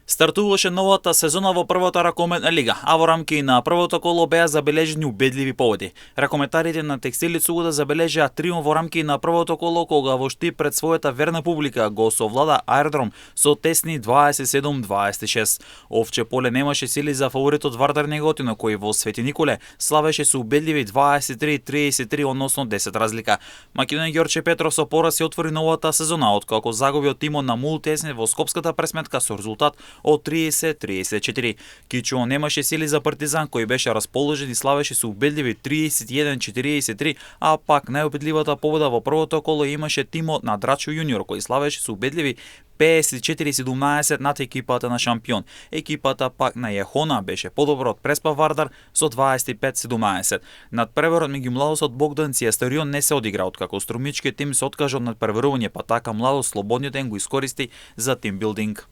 Стартуваше новата сезона во првата ракометна лига, а во рамки на првото коло беа забележени убедливи победи. Ракометарите на Текстили Субота забележаа триумф во рамки на првото коло кога во Штип пред својата верна публика го совлада Аеродром со тесни 27-26. Овче поле немаше сили за фаворитот Вардар Неготино кој во Свети Николе славеше со убедливи 23-33 односно 10 разлика. Македонија Ѓорче Петров со пораз се отвори новата сезона откако загуби од тимот на Мултесне во скопската пресметка со резултат од 30-34. Кичо немаше сили за Партизан кој беше расположен и славеше со убедливи 31-43, а пак најубедливата победа во првото коло имаше тимот на Драчо Јуниор кој славеше со убедливи 54-17 над екипата на шампион. Екипата пак на Јехона беше подобро од Преспа Вардар со 25-17. Над преверот меѓу младосот Богданци и Астерион не се одигра откако струмичкиот тим се откажа од надпреварување, па така младост слободниот ден го искористи за тимбилдинг.